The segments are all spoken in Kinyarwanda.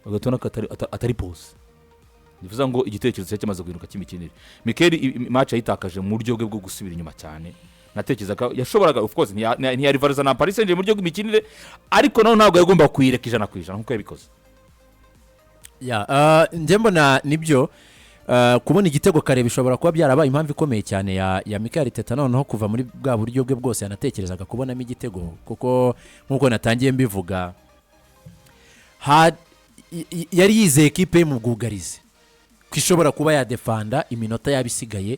Ugahita ubona ko atari posé. Bivuze ngo igitekerezo cyari kimaze guhinduka cy'imikinire. Mikel match yayitakaje mu buryo bwe bwo gusubira inyuma cyane. Natekerezaga yashoboraga, of course ntiyarivariza na Paris Saint-Germain mu buryo bw'imikinire, ariko nawe ntabwo yagomba kuyireka 100% nk'uko yabikoze. Ya, njye mbona nibyo, kubona igitego kare bishobora kuba byarabaye impamvu ikomeye cyane ya Mikel Arteta noneho kuva muri bwa buryo bwe bwose yanatekerezaga kubonamo igitego, kuko nk'uko natangiye mbivuga, yari yizeye ekipe ye mu bwugarizi ko ishobora kuba yadefanda iminota yaba isigaye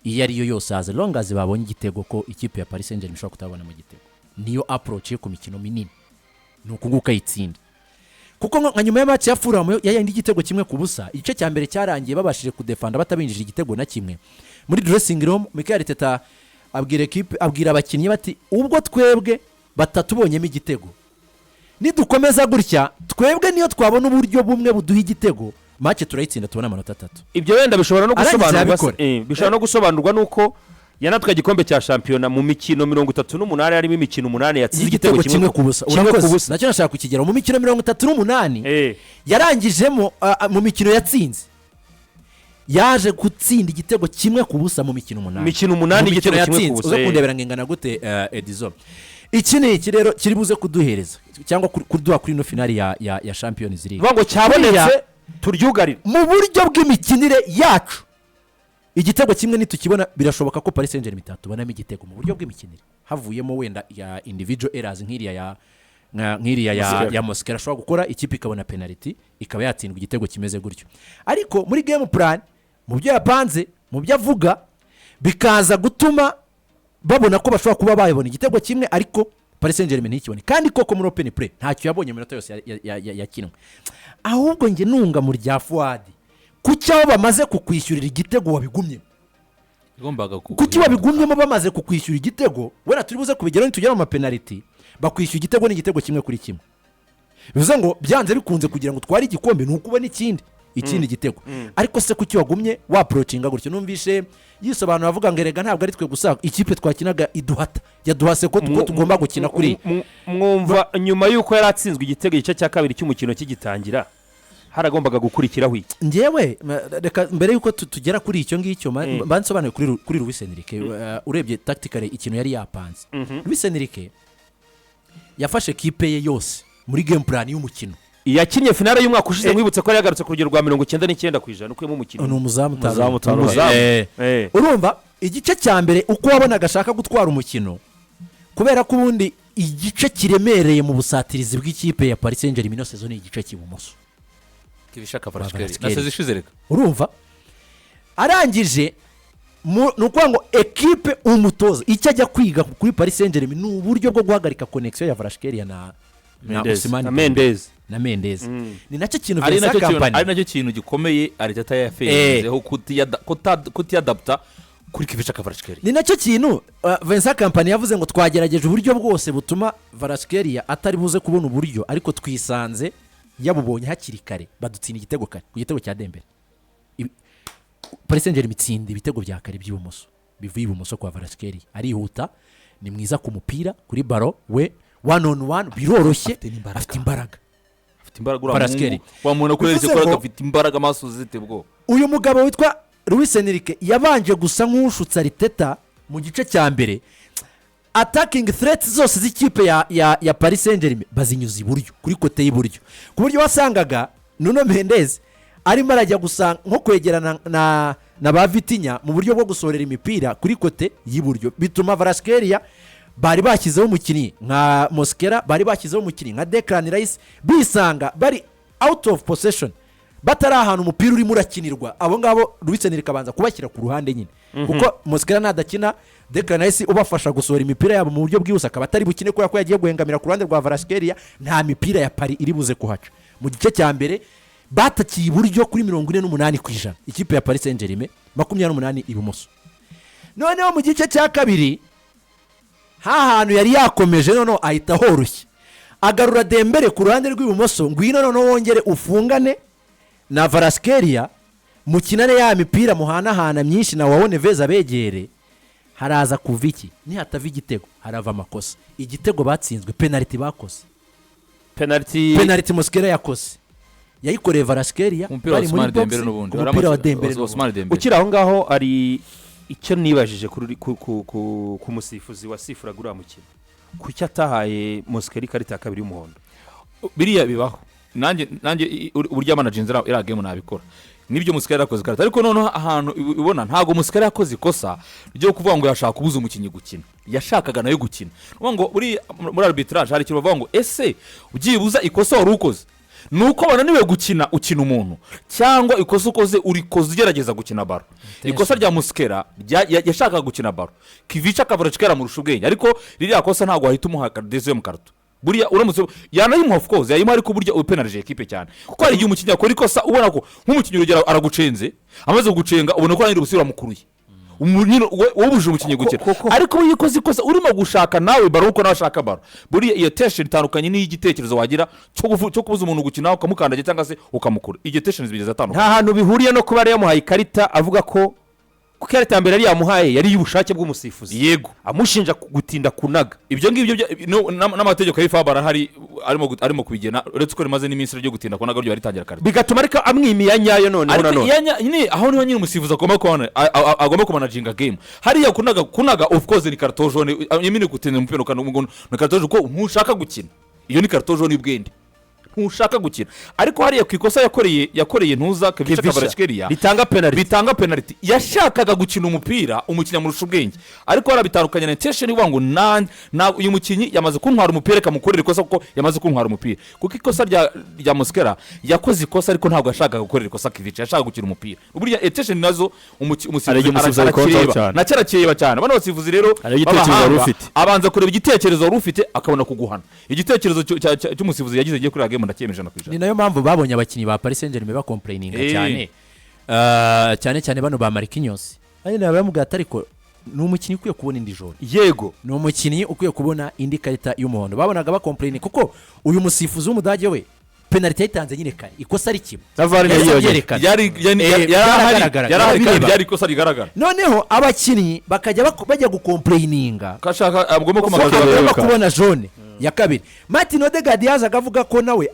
iyo ari yo yose, as long as babonye igitego, ko ikipe ya Paris Saint-Germain ishobora kutabonamo igitego. Niyo approach ye ku mikino minini, ni uku nguku ayitsinda, kuko nka nyuma ya match ya Fulham yayindi igitego 1-0, igice cya mbere cyarangiye babashije kudefanda batabinjije igitego na kimwe. Muri dressing room Mikel Arteta abwira ekipe, abwira abakinnyi bati: "Ubwo twebwe batatubonyemo igitego, nidukomeza gutya, twebwe niyo twabona uburyo bumwe buduha igitego, match turayitsinda, tubone amanota 3." Ibyo wenda bishobora no Arangiza gusobanurwa yabikora. Bishobora no gusobanurwa nuko yanatwaye igikombe cya shampiyona mu mikino 38, harimo imikino 8 yatsinze igitego 1-0. Kimwe ku Urakoze. busa. Nacyo nashaka kukigeraho. Mu mikino 38 yarangijemo, mu mikino yatsinze, yaje gutsinda igitego 1-0 mu mikino 8. Mikino 8, Mu mikino igitego kimwe ku yatsinze. busa, Uza kundebera ngo ingana gute, Edizo? Iki ni iki rero kiri buze kuduhereza cyangwa kuduha kuri ino finali ya Champions League? Bivuga ngo cyabonetse, Buriya, turyugarire. Mu buryo bw'imikinire yacu, igitego kimwe nitukibona, birashoboka ko Paris Saint Germain itatubonamo igitego mu buryo bw'imikinire, havuyemo wenda ya individual errors nk'iriya ya nk'iriya ya, Mosquera. ya Mosquera ashobora gukora, ikipe ikabona penalty, ikaba yatsindwa igitego kimeze gutyo. Ariko muri game plan, mu byo yapanze, mu byo avuga, bikaza gutuma babona ko bashobora kuba bayabona igitego kimwe, ariko Paris Saint Germain ntikibone. Kandi koko muri open play ntacyo yabonye mu minota yose yakinwe. Ahubwo njye nunga mu rya Fuadi: kuki aho bamaze kukwishyurira igitego wabigumyemo? Igombaga Kuki wabigumyemo bamaze kukwishyura igitego? Wenda turi buze kubigeraho nitugera mu mapenaliti. Bakwishyura igitego, ni igitego 1-1. Bivuze ngo byanze bikunze kugira ngo utware igikombe ni ukubona ikindi gitego. Ariko se kuki wagumye waapproachinga gutyo? Numvishe yisobanura avuga ngo: "Erega ntabwo ari twe gusa, ikipe twakinaga iduhata, yaduhase ko tugomba gukina kuri." Mwumva nyuma y'uko yari atsinzwe igitego, igice cya kabiri cy'umukino kigitangira haragombaga gukurikiraho iki? Njyewe reka mbere y'uko tugera kuri icyo ngicyo, mba nsobanuye kuri Luis Enrique. Urebye tactically ikintu yari yapanze, Luis Enrique yafashe kipe ye yose muri game plan y'umukino. Yakinnye finale y'umwaka ushize, nkwibutsa ko yari yagarutse ku rugero rwa 99% ukuyemo umukino. Ni umuzamu. Umuzamu. Utaruhara. Umuzamu. Urumva igice cya mbere uko wabonaga ashaka gutwara umukino, kubera ko ubundi igice kiremereye mu busatirizi bw'ikipe ya Paris Saint Germain ino saison ni igice cy'ibumoso. Kibishaka Kvaratskhelia. Kvaratskhelia. Na saison ishize reka. Urumva arangije ni ukuvuga ngo ekipe, umutoza icyo ajya kwiga kuri Paris Saint Germain ni uburyo bwo guhagarika connexion ya Kvaratskhelia na Mendes. Ousmane Na Mendes. Na Mendes. Ni nacyo kintu Ari Vincent nacyo kintu Kompany ari nacyo kintu gikomeye Arteta yafeyizeho, kutiyadapta kuri Kibisha Kvaratskhelia. Ni nacyo kintu Vincent Kompany yavuze ngo: "Twagerageje uburyo bwose butuma Kvaratskhelia atari buze kubona uburyo, ariko twisanze yabubonye hakiri kare, badutsinda igitego kare ku gitego cya Dembele." Paris Saint Germain itsinda ibitego bya kare by'ibumoso, bivuye ibumoso kwa Kvaratskhelia. Arihuta, ni mwiza ku mupira, kuri ballon we one on one biroroshye. Afite n'imbaraga. Afite imbaraga. Afite imbaraga uriya Kvaratskhelia. muhungu, wa muntu akureretse Bivuze ko ngo afite imbaraga, amaso zite bwo. Uyu mugabo witwa Luis Enrique yabanje gusa nk'ushutse Arteta mu gice cya mbere. Attacking threats zose z'ikipe ya Paris Saint Germain bazinyuza iburyo, kuri côté y'iburyo, ku buryo wasangaga Nuno Mendes arimo arajya gusa nko kwegerana na ba Vitinha mu buryo bwo gusohorera imipira kuri côté y'iburyo. Bituma Kvaratskhelia bari bashyizeho umukinnyi nka Mosquera, bari bashyizeho umukinnyi nka Declan Rice, bisanga bari out of possession, batari ahantu umupira urimo urakinirwa. Abo ngabo Luis Enrique abanza kubashyira ku ruhande nyine, kuko Mosquera nadakina, Declan Rice ubafasha gusohora imipira yabo mu buryo bwihuse akaba atari bukine kubera ko yagiye guhengamira ku ruhande rwa Kvaratskhelia, nta mipira ya Paris iri buze kuhaca. Mu gice cya mbere batakiye iburyo kuri 48%, ikipe ya Paris Saint Germain 28 ibumoso. Noneho mu gice cya kabiri, hantu yari yakomeje, noneho ahita horoshye, agarura Dembele ku ruhande rw'ibumoso: "Ngwino noneho wongere ufungane na Kvaratskhelia, mukinane ya mipira muhanahana myinshi na wabone veza begere." Haraza kuva iki? Nihatava igitego harava amakosa. Igitego batsinzwe, penaliti bakoze, Penaliti. Penaliti Mosquera yakoze. Yayikoreye Kvaratskhelia Umupira wa bari muri Ousmane box, Dembele n'ubundi. umupira wa Dembele n'ubundi. Ousmane Dembele. Ukiri aho ngaho, hari icyo nibajije kuri ku musifuzi wasifuraga uriya mukino: kuki atahaye Mosquera ikarita ya kabiri y'umuhondo? Biriya bibaho. Nanjye uburyo amanaginze iriya game nabikora. Nibyo, Mosquera yarakoze ikarita, ariko noneho ahantu ubona ntabwo Mosquera yakoze ikosa ryo kuvuga ngo yashaka kubuza umukinnyi gukina, yashakaga nayo gukina. Ni ukuvuga ngo muri arbitrage hari ikintu bavuga ngo: ese byibuza ikosa wari ukoze ni uko wananiwe gukina ukina umuntu, cyangwa ikosa ukoze urikoze ugerageza gukina ballon? Ikosa rya Mosquera yashakaga gukina ballon, Khvicha Kvaratskhelia amurusha ubwenge, ariko ririya kosa ntabwo wahita umuha deuxième carton. Buriya uramutse yanayimuha, of course yayimuha, ariko burya upenalije ekipe cyane, kuko hari igihe umukinnyi akora ikosa ubona ko nk'umukinnyi, urugero, aragucenze, amaze kugucenga ubona ko arangije gusubira amukuruye. Nyine wabujije umukinnyi gukina. Ariko iyo ukoze ikosa urimo gushaka nawe ballon uko nawe ashaka ballon, buriya iyo intention itandukanye n'iy'igitekerezo wagira cyo kubuza umuntu gukina ukamukandagira cyangwa se ukamukura. Iryo intention zibiri zitandukanye. Nta hantu bihuriye no kuba yari yamuhaye ikarita, avuga ko kuko ikarita ya mbere yari yamuhaye yari iy'ubushake bw'umusifuzi, amushinja gutinda kunaga. Ibyo ngibyo n'amategeko ya FIFA arahari, arimo kubigena, uretse ko rimaze n'iminsi ryo gutinda kunaga ryo baritangira karita. Bigatuma ariko amwimiya nyayo noneho. Ariko Nanone nyine aho niho nyine umusifuzi agomba kubona, agomba kumanaginga game. Hariya kunaga, of course ni carton jaune. Nyine gutinda umupira ukanaga ni carton jaune, kuko ntushaka gukina. Iyo ni carton jaune y'ubwende, ntushaka gukina. Ariko hariya ku ikosa yakoreye ntuza Khvicha Khvicha. Kvaratskhelia Ritanga penaliti. Bitanga penaliti, yashakaga gukina umupira, umukinnyi amurusha ubwenge. Ariko harabitandukanye na intention ivuga ngo na uyu mukinnyi yamaze kuntwara umupira, reka mukorere ikosa kuko yamaze kuntwara umupira. Kuko ikosa rya Mosquera, yakoze ikosa ariko ntabwo yashakaga gukorera ikosa Khvicha, yashakaga gukina umupira. Buriya intention nazo Hari igihe umusifuzi abikontaho arakireba. cyane. Nacyo arakireba cyane. Bano basifuzi rero Hari igitekerezo wari b'abahanga, ufite. abanza kureba igitekerezo wari ufite, akabona kuguhana. Igitekerezo cy'umusifuzi yagize agiye kuri iriya game ndacyemeje 100%. Ni nayo mpamvu babonye abakinnyi ba Paris Saint Germain bacomplaininga cyane. Cyane cyane bano ba Marquinhos, ari nawe bamubwira ati: ariko ni umukinnyi ukwiye kubona indi jaune, ni umukinnyi ukwiye kubona indi karita y'umuhondo. Babonaga bacomplaininga kuko uyu musifuzi w'Umudage we penaliti yayitanze nyine kare, ikosa rikimwe. Na VAR Yahise yiyongera. abyerekana. Yari ahari. Byaragaragaraga, Yari ahari kandi bireba. byari ikosa rigaragara. Noneho abakinnyi bakajya bajya gucomplaininga kashaka agomba ko kumagaza. agomba kubona jaune ya kabiri. Martin Odegaard yazaga avuga ko nawe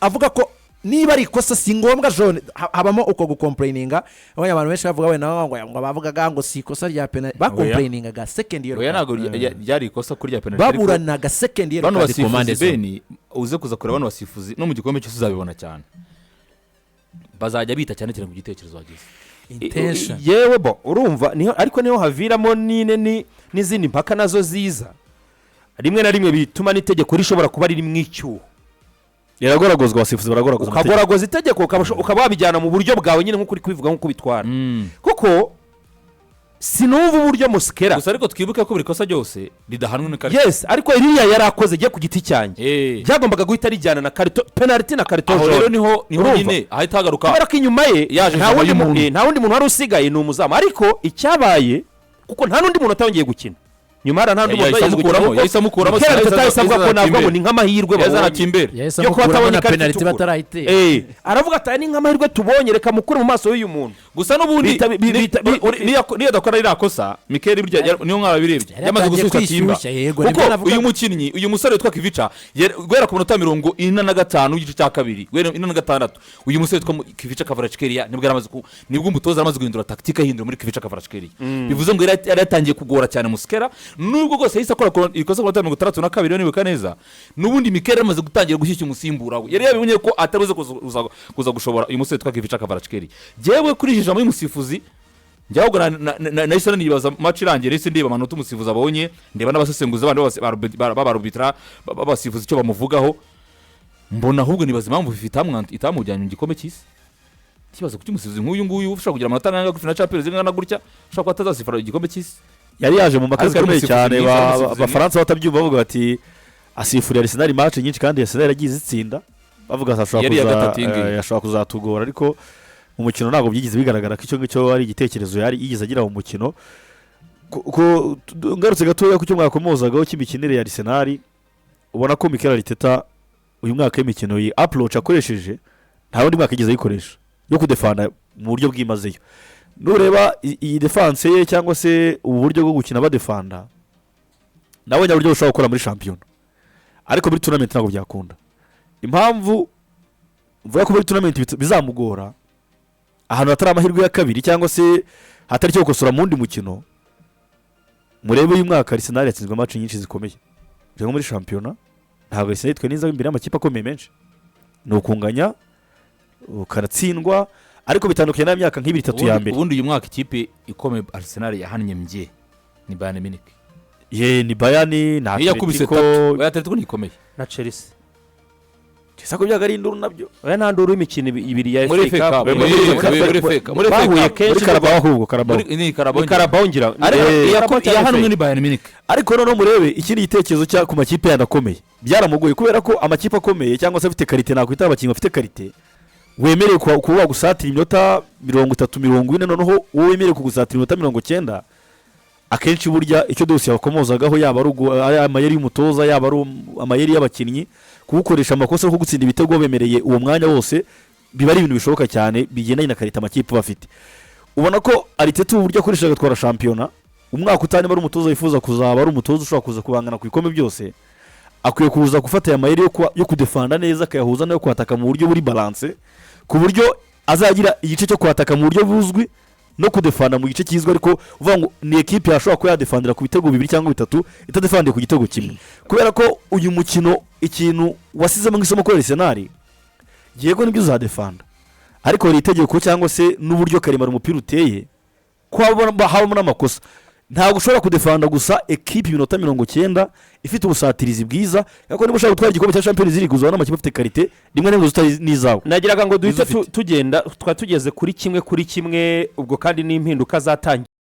avuga ko niba ari ikosa si ngombwa jaune. Habamo uko gucomplaininga. Abonye abantu benshi bavuga wenda ngo bavugaga ngo si ikosa rya penaliti, bacomplainingaga second yellow Oya, card. ntabwo ryari ikosa kuri rya penaliti, ariko Baburanaga second yellow bano card ku mpande basifuzi zombi. beni uze kuza kureba bano basifuzi no mu gikombe cyose uzabibona cyane, bazajya bita cyane cyane ku gitekerezo wagize. Intention. Yewe, bo urumva niho, ariko niho haviramo nyine n'izindi mpaka nazo ziza rimwe na rimwe bituma n'itegeko rishobora kuba ririmo icyuho. Riragoragozwa, abasifuzi baragoragoza amategeko. Ukagoragoza itegeko, ukaba wabijyana mu buryo bwawe nyine nk'uko uri kubivuga, nk'uko ubitwara, kuko sinumva uburyo Mosquera Gusa ariko twibuke ko buri kosa ryose ridahanwa n'ikarita. Yes, ariko iriya yari akoze agiye ku giti cyanjye, byagombaga guhita rijyana na carton, penaliti na carton Aho rero jaune. niho Urumva? nyine ahita hagaruka Kubera ko inyuma ye yaje nta ijambo wundi y'umuntu. nta wundi muntu wari usigaye, ni umuzamu. Ariko icyabaye, kuko nta n'undi muntu utongeye gukina nyuma hariya, nta n'undi muntu Yahise utongeye gukina. amukuramo, yahise amukuramo. Mikel Arteta Yahise yahise avuga ko azana navuga ngo Timber. ni nk'amahirwe Yahise azana babonye Timber. Yahise yo kuba amukuramo atabonye na ikarita penaliti itukura. batarayitera. Aravuga ati: "Aya ni nk'amahirwe tubonye, reka mukure mu maso y'uyu muntu." Gusa n'ubundi niyo adakora ririya kosa Mikel, burya niyo mwarabirebye, Yari yamaze yatangiye gushyushya Timber. kwishyushya, yego, Kuko nibyo navugaga. uyu mukinnyi, uyu musore witwa Khvicha, guhera ku minota 45 y'igice cya kabiri, guhera 46, uyu musore witwa Khvicha Kvaratskhelia nibwo yaramaze nibwo umutoza yaramaze guhindura tactique, ahindura muri Khvicha Kvaratskhelia. Bivuze ngo yari yatangiye kugora cyane Mosquera. Nubwo rwose yahise akora ikosa ku minota 62, nibuka neza, n'ubundi Mikel yaramaze gutangira gushyushya umusimbura we. Yari yabibonye ko ataruze kuza gushobora uyu musore witwa Khvicha Kvaratskhelia. Jyewe kuri iri jambo y'umusifuzi, njye ahubwo nahise nanibaza match irangiye, nahise ndeba amanota umusifuzi abonye, ndeba n'abasesenguzi bandi bose b'abarubitira b'abasifuzi icyo bamuvugaho, mbona ahubwo nibaza impamvu FIFA itamujyanye mu gikombe cy'isi. Kibazo, kuki umusifuzi nk'uyu nguyu ushobora kugira amanota angana gutya na Champions League angana gutya ushobora kuba atazasifura igikombe cy'isi? Yari yaje mu makazi Ariko ari akomeye umusifuzi cyane. mwiza, ari umusifuzi mwiza. Abafaransa batabyumva bavuga bati: asifuriye Arsenal match nyinshi kandi Arsenal yagiye izitsinda. Bavuga ati ashobora Yari iya kuza gatatu iyi ngiyi. Ashobora kuzatugora, ariko mu mukino ntabwo byigeze bigaragara ko icyo ngicyo ari igitekerezo yari yigeze agira mu mukino. Ngarutse gatoya ku cyo mwakomozagaho cy'imikinire ya Arsenal, ubona ko Mikel Arteta uyu mwaka w'imikino iyi approach akoresheje nta wundi mwaka yigeze ayikoresha yo kudefanda mu buryo bwimazeyo. Nureba iyi defense ye cyangwa se ubu buryo bwo gukina badefanda, nabonye uburyo bushobora gukora muri shampiyona, ariko muri tournament ntabwo byakunda. Impamvu Mvuga ko muri tournament bizamugora, ahantu hatari amahirwe ya kabiri cyangwa se hatari icyo gukosora mu wundi mukino. Murebe, uyu mwaka Arsenal yatsinzwe match nyinshi zikomeye. Nko muri shampiyona ntabwo Arsenal yitwaye neza imbere y'amakipe akomeye menshi, ni ukunganya, ukanatsindwa, ariko bitandukanye n'imyaka nk'ibiri itatu ya mbere. Ubundi uyu mwaka ikipe ikomeye Arsenal yahannye mbye ni Bayern Munich. Ye, ni Bayern na Niyo yakubise Atletico. tatu. Oya, Atletico ntikomeye. Na Chelsea. Chelsea ko byaga ari induru nabyo. Oya, nta nduru y'imikino ibiri ya Muri FA FA Cup. Cup, muri FA Cup, muri FA Bahuye Cup. kenshi. Muri Carabao ahubwo, Carabao. Ni Carabao. Ni Carabao ngira. Ariko Carabao cyangwa iyahanwe FA. ni Bayern Munich. Ariko noneho murebe ikindi gitekerezo cya ku makipe yandi akomeye, byaramugoye kubera ko amakipe akomeye cyangwa se afite qualité, nakwita abakinnyi bafite qualité, wemerewe kuba wagusatira iminota 30, 40, noneho wowe wemerewe kugusatira iminota 90. Akenshi burya icyo dosiye wakomozagaho, yaba ari amayeri y'umutoza, yaba ari amayeri y'abakinnyi, kuwukoresha amakosa yo kugutsinda ibitego bemereye uwo mwanya wose, biba ari ibintu bishoboka cyane bigendanye na qualité amakipe bafite. Ubona ko Arteta uburyo akoresha agatwara shampiyona umwaka utari, ari umutoza wifuza kuzaba ari umutoza ushobora kuza kubangana ku bikombe byose, akwiye kuza gufata aya mayeri yo kudefanda neza, akayahuza n'ayo kwataka mu buryo buri balance, ku buryo azagira igice cyo kwataka mu buryo buzwi no kudefanda mu gice kizwi, ariko uvuga ngo ni ekipe yashobora kuba yadefandira ku bitego bibiri cyangwa bitatu, itadefandiye ku gitego kimwe. Kubera ko uyu mukino ikintu wasizemo nk'isomo kuri Arsenal, yego nibyo uzadefanda, ariko hari itegeko cyangwa se n'uburyo karemano umupira uteye ko habamo n'amakosa. Ntabwo ushobora kudefanda gusa ekipe iminota 90 ifite ubusatirizi bwiza, kuko niba ushaka gutwara igikombe cya Champions League, uzabona amakipe afite qualité rimwe na rimwe zitari n'izawe. Nagiraga ngo duhite Nizo ufite. tugenda, twari tugeze kuri 1-1, ubwo kandi n'impinduka zatangiye.